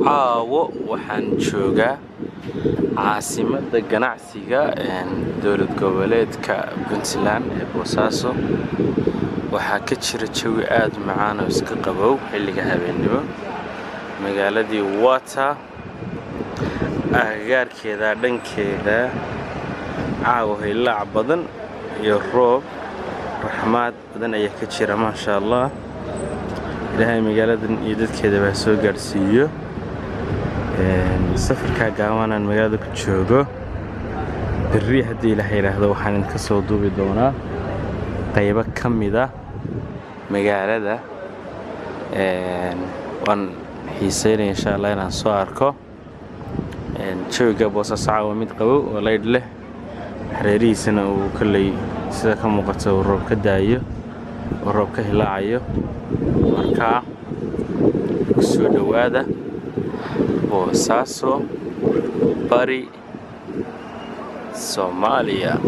Caawo waxaan joogaa caasimadda ganacsiga dowlad goboleedka Puntland ee Boosaaso. Waxaa ka jira jawi aad u macaan oo iska qabow xilliga habeennimo. Magaaladii Water agagaarkeeda dhankeeda caawa hilaac badan iyo roob raxmaad badan ayaa ka jira, maasha Allah. Ilaahay magaaladan iyo dadkeedaba ha soo gaadhsiiyo. Safarkaa gaabanaan magaalada ku joogo, berri haddii Ilaahay yidhaahdo waxaan idinka soo duubi doonaa qaybo ka mida magaalada. Waan xiiseynaya insha Allah inaan soo arko jawiga Boosaaso. Caawa mid qabow oo laydh leh, hareerihiisana uu kolley sida ka muuqata uu roob ka daayo oo roob ka hilaacayo. Markaa kusoo dhowaada Boosaaso, Bari Soomaaliya.